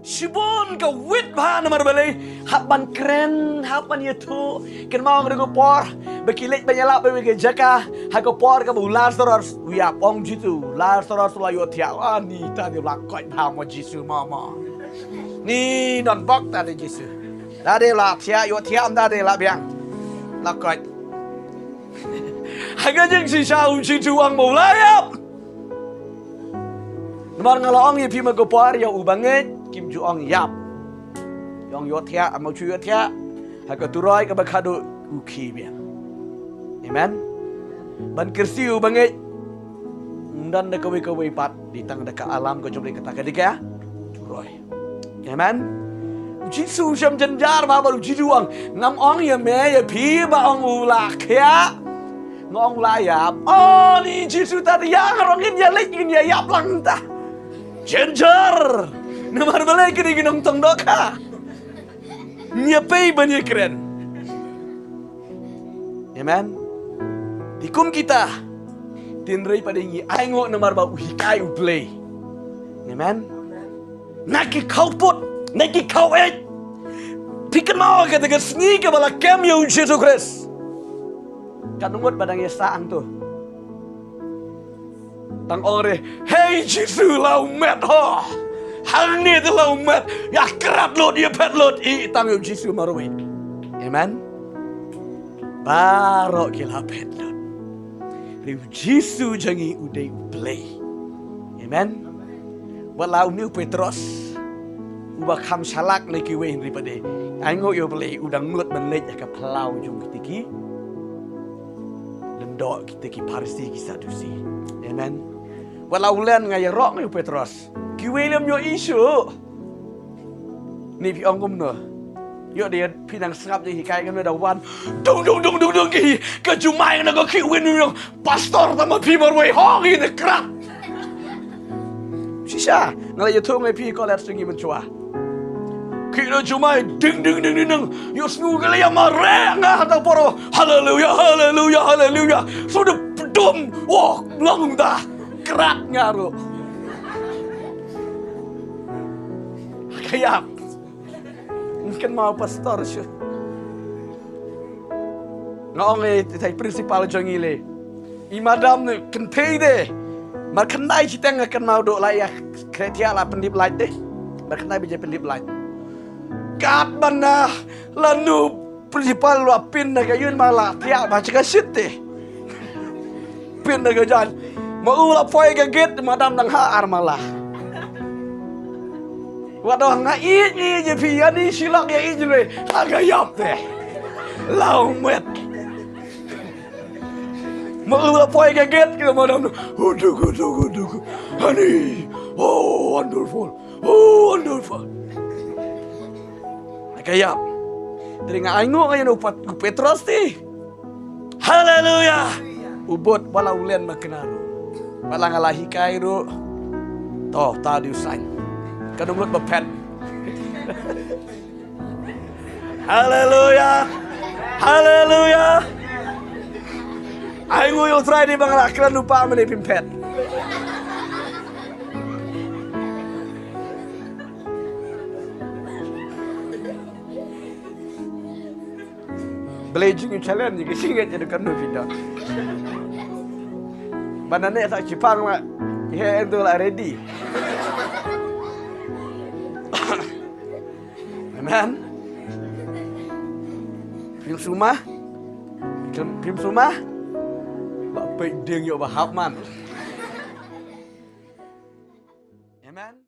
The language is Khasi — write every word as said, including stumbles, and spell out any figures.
Shibun ka wit bha namar balei, hap ban kren, hap ban ïathuh. Kynmaw ka dei ka por ba ki leit ban ïalap bad ka jaka, ha ka por kaba u Lasaros u ïap, ong Jisu, Lasaros la ïohthiah. Ani ta dei la koit bha mo Jisu mo mo. Ni don bok ta dei Jisu. Ta dei la thiah ïohthiah, ta dei la biang. La koit. Ha ka jingshisha u Jisu u ong ba u la ïap. Namar nga la ong ïa phi ma ka por ïa u bangeit kim ju ong ïap. Ïa ong ïohthiah, amo ju ïohthiah. Ha ka turoi kaba khadduh u khie biang. Amen. Ban kyrsiew u bangeit. Ym don da kawei kawei pat, dei tang da ka alam ka jong kata ka dei ka turoi. Amen. U Jisu u shem jynjar bha bad u Jisu u ong, ngam ong ïa me ïa phi ba ong u la khiah. Nga ong u la ïap. Oh, ni Jisu ta ïa nga rong ngin ïa leit ngin ïa ïap lang ta. Jynjar. Namar balei kine ki nongtong dohkha. Ïa pei ban ïa kren. Amen. Te kum kita. Tynrai pat dei ngi ainguh namar ba u hikai u Blei. Amen. Na ki khawput, na ki khaweit. Phi kynmaw kata ka sngi kaba la kem ïa u Jisu Khrist. Katno ngut ba dang ïa sah hangto. Tang ong re, hei Jisu la u met ho. Hangne te la u met. Ïa krat lut, ïa phet lut. I tang ïa u Jisu marwei. Amen. Baroh ki la phet lut. Hynrei u Jisu jong ngi u dei u Blei. Amen. Wat la une u Petros uba kham shalak na kiwei hynrei pat dei. Ainguh ïa u Blei u dang nud ban leit ha ka phyllaw jong kita ki lyngdoh, kita ki Pharisi ki Sadusi. Amen. Wat la u len nga ïaroh ngi u Petros. Kiwei lem ïohi shuh. Ni phi ong kumno. Ïoh de phi nang sngap de hikai kumno da wan. Dung dung dung dung dung ki. Ka jumai na ka ki win dung. Pastor tama phi marwei ho ngi ne krat. Shisha nga la ïathuh ngai phi college ngi mynchwa. Ki da jumai ding ding ding ding ding. Ïoh sngew ka la ïa mareh nga ha ta poro. Haleluya, haleluya, haleluya. Sudah pedum. Wah, lang da. Krat nga ruh. Ka ïap. Kynmaw pastor shuh. Nga ong ïa i principal jong ngi lei. I madam ne kynthei de. Mar khyndai shiteng nga kynmaw duh la ïa kret ïa la pyndep light de. Mar khyndai baje pyndep light. Katba na lano principal la pyn na ka ïing ma la thiah ba cha ka shit te. Pyn na ka jan. Ma u la poi ka gate madam dang ha ar mala. Wat ong nga ïeit ïeit ïa phi ani shilak ïa ïeit re. Ha ka ïap te. La u met. Ma u la poi ka gate ka madam. Huduk huduk huduk. Honey. Oh wonderful. Oh wonderful. Ka ïap. Te nga ainguh nga ïa u Pat-, u Petros te. Haleluya. U bud wat la u len ma kena ruh. Wat la nga la hikai ruh. To, ta di u sain. Ka dum lut ba phet. Haleluya. Haleluya. Ainguh ïa u Trai di ba nga la kren u pa mane phin phet. Blei jing challenge ki singet je kan nu phi don. Ba na ne sa chipang la. He endo la ready. Amen. Phim sumar. Phim sumar. Ba pek ding ïoh ba hap man. Amen.